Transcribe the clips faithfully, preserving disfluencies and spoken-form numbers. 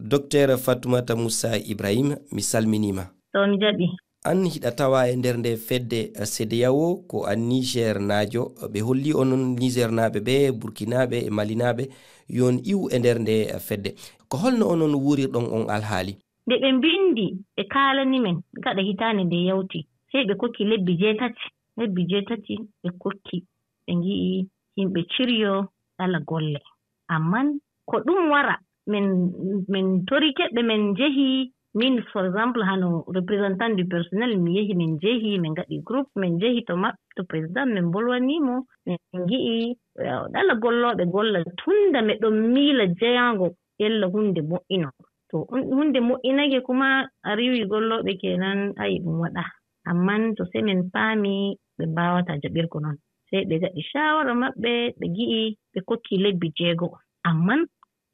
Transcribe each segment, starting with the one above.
Docteur Fatoumata Moussa Ibrahim, mi salminiima. On jaɓi. An hiɗa tawa e nder nde fedde, eh, CEDEAO, ko an Niger naajo. Ɓe holli onon Niger naaɓe ɓe, Burkinaaɓe e Malinaaɓe, yo on iwu e nder nde, eh, fedde. Ko holno onon wuurirɗon on alhaali? Nde ɓe mbindi, ɓe kaalani men, gaɗa hitaande nde yawti, sey ɓe kokki lebbi jeetati. Lebbi jeetati ɓe kokki, ɓe ngi'i yimɓe ciryo ala golle. Amman ko ɗum wara, min, min torike ɓe, min njehi, min, for exemple, hano représentant du personnel, mi yehi, min njehi, min ngaɗi groupe, min njehi to maɓɓe, to président, min mbolwani mo, min ngi'i, eh, ɗala gollooɓe golla, tunda miɗon miila jeyaango, yalla huunde moƴƴino. To un-, huunde moƴƴinake kuma a riiwi gollooɓe, kenan, ayi, ɗum waɗa. Amman to sey min paami, ɓe mbaawataa jaɓirgo non. Sey ɓe ngaɗi shaawara maɓɓe, ɓe ngi'i, ɓe kokki lebbi jeego. Amman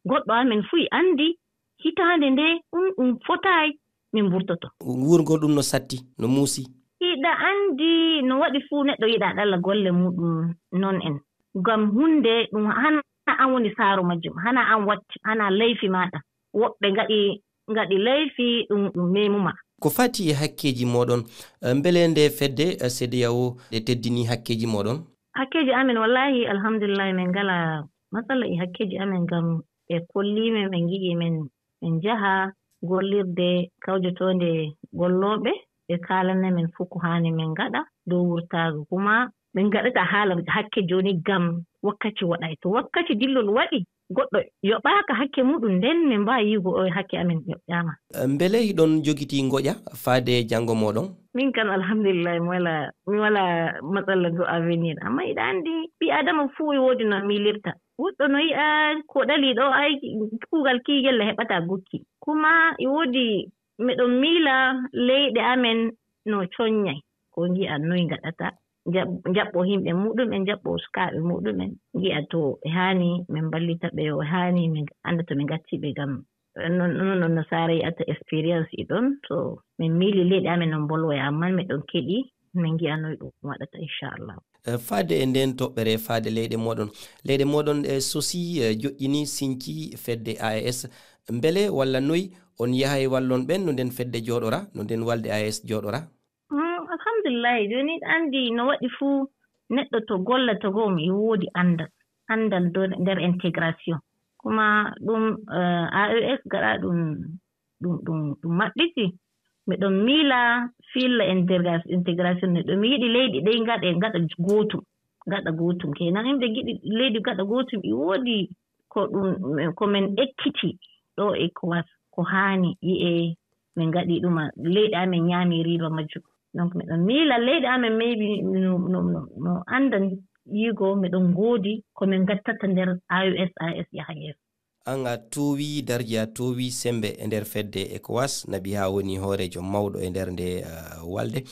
goɗɗo amen fuu e anndi hitaande nde ɗum, ɗum fotaay min mburtoto. Wuurgol ɗum no satti, no muusi. Hiɗa anndi no waɗi fuu neɗɗo yiɗa ɗalla golle muuɗum non en. Ngam huunde ɗum hana an woni saaro majjum, hana an watti, hana leyfi maaɗa. Woɓɓe ngaɗi, ngaɗi leyfi ɗum, ɗum memuma. Ko fati e hakkeeji mooɗon, eh, mbele nde fedde, eh, CEDEAO nde teddini hakkeeji mooɗon? Hakkeeji amen, wallahi, alhamdulillahi, min ngala matsala e hakkeeji amen, ngam ɓe kolli min, ɓe ngi'i min, min njaha gollirde kawjotoonde gollooɓe, ɓe kaalana min fuu ko haani min ngaɗa dow wurtaago. Kuma min ngaɗata haala hakke jooni, ngam wakkaci waɗaay. To wakkaci dillol waɗi, goɗɗo yoɓaaka hakke muuɗum, nden min mbaawi yi'ugo o hakke amen yoɓaama. Mbele hiɗon jogiti ngoƴa faade janngo mooɗon? Min kan, alhamdulillahi, mi wala, mi wala matsala dow avenir. Amma hiɗa anndi, ɓii Aadama fuu e woodi no miilirta. Woɗɗo no yi'a ko ɗali ɗo, ay, kuugal kiigel le heɓata gokki. Kuma e woodi, miɗon miila leyɗe amen no conyay. Ko ngi'a noy ngaɗata. Njaɓ-, njaɓɓo himɓe muuɗum en, njaɓɓo sukaaɓe muuɗum en. Ngi'a to e haani min mballita ɓe, o haani min annda to min ngatti ɓe, ngam non, non, non no Saara yi'ata experience e ɗon. To min miili leyɗe amen no mbolwoya, amman miɗon keɗi, min ngi'a noy ɗum waɗata, inchallah. Eh, faade e nden toɓɓere, faade leyɗe mooɗon. Leyɗe mooɗon, eh, sosi, eh, joƴƴini, sinci fedde A E S. Mbele walla noy on yahay wallon ɓen no nden fedde jooɗora, no nden walde A E S jooɗora? Mm, alhamdulillahi, jooni anndi no waɗi fuu neɗɗo to golla to goo, mi woodi anndal, anndal do-, nder intégration. Kuma ɗum, eh, A E S gaɗa ɗum, ɗum, ɗum, ɗum maɓɓiti. Miɗon miila filla intégra-, intégration ne, ɗo mi yiɗi leydi ɗey ngaɗe, ngaɗa gootum, ngaɗa gootum. Kenan yimɓe ngiɗi leydi ngaɗa gootum, e woodi ko ɗum, ko min ekkiti ɗo e ko was-, ko haani yi'e, min ngaɗi ɗum, leyɗe amen nyaami riiba majjum. Donc, miɗon miila leyɗe amen maybe no, no, no, no anndan yigo miɗon ngoodi ko min ngattata nder A E S, A E S yaha yeeso. An a toowi darje, a toowi semmbe e nder fedde ECOWAS, naɓi haa woni hooreejo mawɗo e nder nde, ah, walde.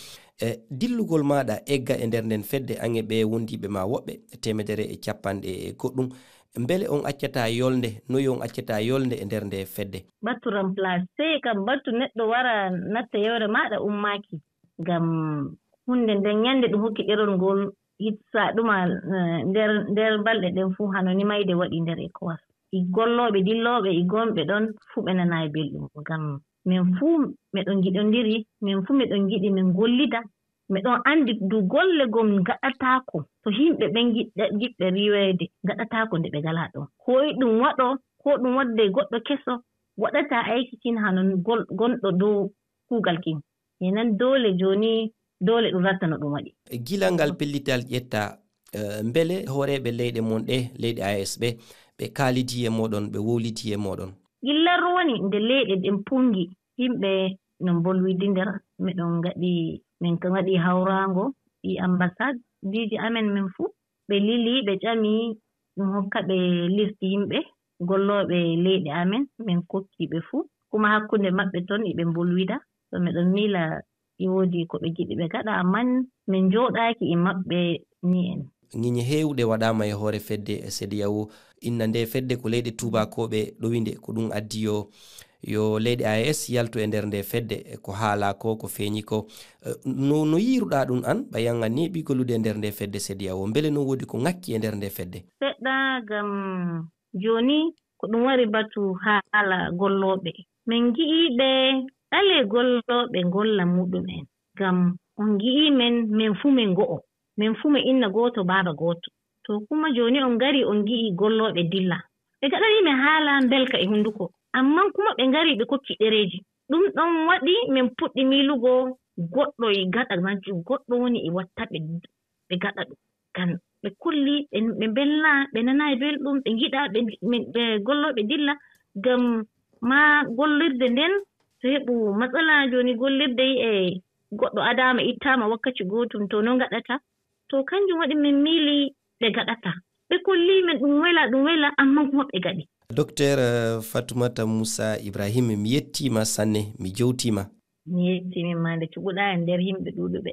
E dillugol maaɗa egga e nder nden fedde, an e ɓe wondiiɓe ma woɓɓe, teemedere e capanɗe e goɗɗum, mbele on accata yolnde? Noy on accata yolnde e nder nde fedde? Batu remplacé kam, batu neɗɗo wara natta yewre maaɗa ummaaki. Ngam huunde nden, ñande ɗum hokki ɗerol ngol, hit sa ɗuma, eh, nder, nder balɗe ɗen fuu, hano ni mayde waɗi nder ECOWAS. E gollooɓe, dillooɓe, e gonɓe ɗon fuu, ɓe nanaay belɗum. Ngam min fuu miɗon ngiɗondiri, min fuu miɗon ngiɗi min ngollida. Miɗon anndi du golle gom ngaɗataako to yimɓe ɓen giɗɗe, giɗɓe riiweede, ngaɗataako nde ɓe ngalaa ɗon. Ko e ɗum waɗo, ko ɗum waɗde goɗɗo keso, waɗata ayki kin hano gol-, gonɗo dow kuugal kin. Enan doole jooni, doole ɗum ratta no ɗum waɗi. Gila ngal pellital ƴetta, eh, mbele hooreeɓe leyɗe mon ɗe, leyɗe A E S ɓe, ɓe kaalidi e mooɗon, ɓe wowlidi e mooɗon? Gilla rowani nde leyɗe ɗen pungi, yimɓe no mbolwidi nder, miɗon ngaɗi, min ka ngaɗi hawraango e ambasadeji amen min fuu. Ɓe lili, ɓe ƴami, ɗum hokka ɓe liste yimɓe gollooɓe leyɗe amen, min kokki ɓe fuu. Kuma hakkunde maɓɓe ton, iɓe mbolwida. To miɗon miila e woodi ko ɓe ngiɗi ɓe ngaɗa, amman min njooɗaaki e maɓɓe ni en. Ŋiñe heewɗe waɗaama e hoore fedde CEDEAO. Inna nde fedde ko leyɗe tuubakooɓe ɗowinde, ko ɗum addi yo, yo leyɗe A E S yaltu e nder nde fedde. E ko haalaa ko, ko feeñi ko, eh, no, no yiiruɗaa ɗum an, ɓay an a neeɓii gollude e nder nde fedde CEDEAO? Mbele no woodi ko ŋakki e nder nde fedde? Seɗɗa, ngam jooni ko ɗum wari batu haala gollooɓe. Min ngi'ii ɓe, ɗalee gollooɓe ngolla muɗum'en, ngam on ngi'ii men, men fuu men ngo'o, men fuu men inna gooto, baaba gooto. To kuma jooni on ngarii on ngi'ii gollooɓe ndilla. Ɓe ngaɗanii men haala mbelka e hunnduko, ammaa kuma ɓe ngarii ɓe kokkii ɗereeji. Ɗum ɗoon waɗi men puɗɗi miilugo goɗɗo e gaɗa majjum, goɗɗo woni e watta ɓe, ɓe gaɗa ɗum. Ngam ɓe kolli, ɓe, ɓe mbelnaa, ɓe nanaay belɗum, ɓe ngiɗaa, ɓe, ɓe, ɓe gollooɓe ndilla, ngam maa gollirde nden, to heɓu matsala jooni gollirde yi'e goɗɗo adaama ittaama wakkaci gootum, to no ngaɗata? To kanjum waɗi min miili ɓe ngaɗataa. Ɓe kolli min ɗum wela, ɗum wela, ammaa kuma ɓe ngaɗi. Docteur, eh, Fatoumata Moussa Ibrahim, mi yettiima sanne, mi jowtiima. Mi yetti min maa nde cuɓuɗaa e nder yimɓe ɗuuɗuɓe.